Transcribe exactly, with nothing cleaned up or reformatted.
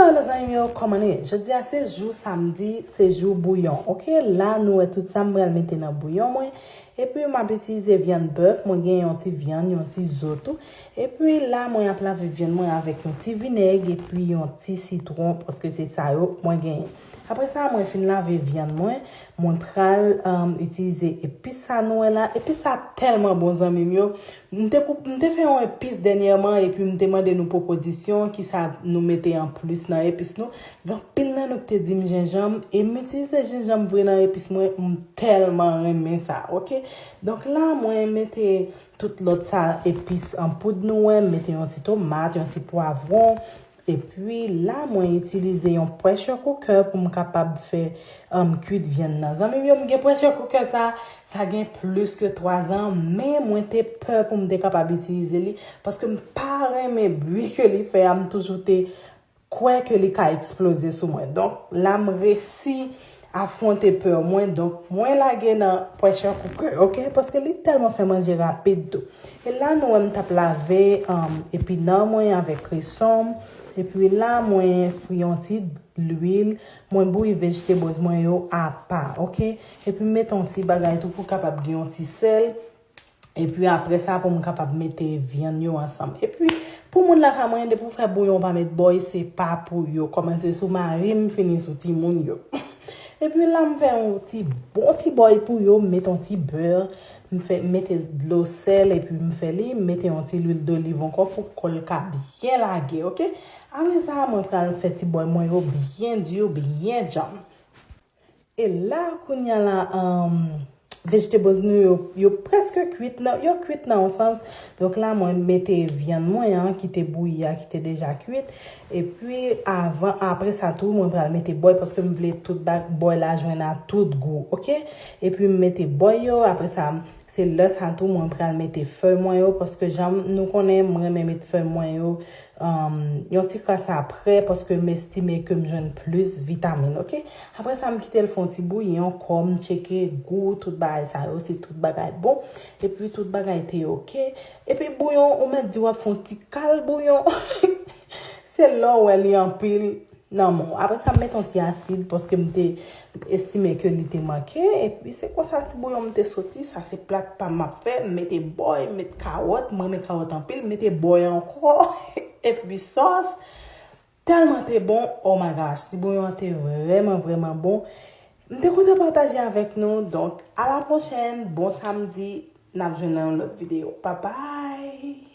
Hello zanmi m yo, kòman nou ye? Jodi a se jou samdi, se jou bouyon. Oke, la nou wè tout sa m pral mete nan bouyon mwen. Epi m ap itilize vyann bèf, mwen gen yon ti vyann, yon ti zo tou. Epi la mwen ap lave vyann mwen avèk yon ti vinèg epi yon ti sitwon, paske se sa yo mwen genyen. Apre sa, mwen fin lave vyann mwen, mwen pral um, itilize epis sa nou wè la. Epis sa tèlman bon zanmi m yo. M te, pou- m te fè yon epis dènyèman epi m te mande nou pwopozisyon, kisa nou mete anplis nan epis nou. Gen anpil nan nou ki te di m jenjanm, e m itilize jenjanm vre nan epis mwen, m tèlman renmen sa, oke? Donk la, mwen mete tout lòt sa epis an poud nou wè, m mete yon ti tomat, yon ti pwavwon, epi la, mwen itilize yon pressure cooker pou m kapab fè um, kwit vyann nan. Zanmi m yo, m gen pressure cooker sa, sa gen plis ke twa zan, men mwen te pè pou m te kapab itilize li, paske m pa renmen bri ke li fè a, m toujou te kwè ke li ka eksploze sou mwen. Donk, la m resi afwonte pè mwen. Donk, mwen lage nan pressure cooker, oke? Paske li tèlman fè manje rapid tou. E la, nou wè m t ap lave um, epinan mwen avèk kreson m. Epi la, mwen fri yon ti lwil. Mwen bouyi vegetables mwen yo apa, oke? Epi m mete yon ti bagay tou pou kapab gen yon ti sèl. Epi apre sa, pou m kapab mete vyann yo ansanm. Epi, pou moun lakay mwen, depi w fè bouyon pa met bòy, se pa pou yo. Kòmanse sou mari m, fini sou timoun yo. Epi la, m fè yon ti bon ti bòy pou yo, m mete yon ti bè, m fè mete dlo sèl, epi m fè li, m mete yon ti lwil doliv ankò pou kò l ka byen lage, oke? Apre sa, mwen pral fè ti bòy mwen yo byen di, byen djanm. E la, kounya la, um, vegetables nou yo, yo prèske kwit nan, yo kwit nan yon sans. Donk la, mwen mete vyann mwen an ki te bouyi a, ki te deja kwit. Epi avan, apre sa tou, mwen pral mete bòy paske m vle tout bag, bòy la jwenn a tout gou, oke? Epi m mete bòy yo, apre sa, se lè sa tou mwen pral mete fèy mwen yo, paske jan nou konnen, mwen renmen met fèy mwen yo, um, yon ti kras aprè, paske m estime ke m jwenn plis vitamin, oke? Apre sa, m kite l fè yon ti bouyi ankò, m tcheke gou, tout bagay sa yo, si tout bagay bon. Epi tout bagay te oke. Epi bouyon, ou mèt di w ap fè yon ti kal bouyon. Se lè w wè li anpil nan men w. Apre sa, m mete yon ti asid, paske m te estime ke li te manke. Epi se konsa ti bouyon m te soti. Sa se plat pa m ap fè. M mete bòy, m met kawòt. Mwen renmen kawòt anpil. M mete bòy ankò. Epi sòs. Tèlman te bon. Oh my gosh. Ti bouyon an te vrèman, vrèman bon. M te kontan pataje avèk nou. Donk, a la pwochèn. Bon samdi. N ap jwenn nan yon lòt videyo. Bye bye.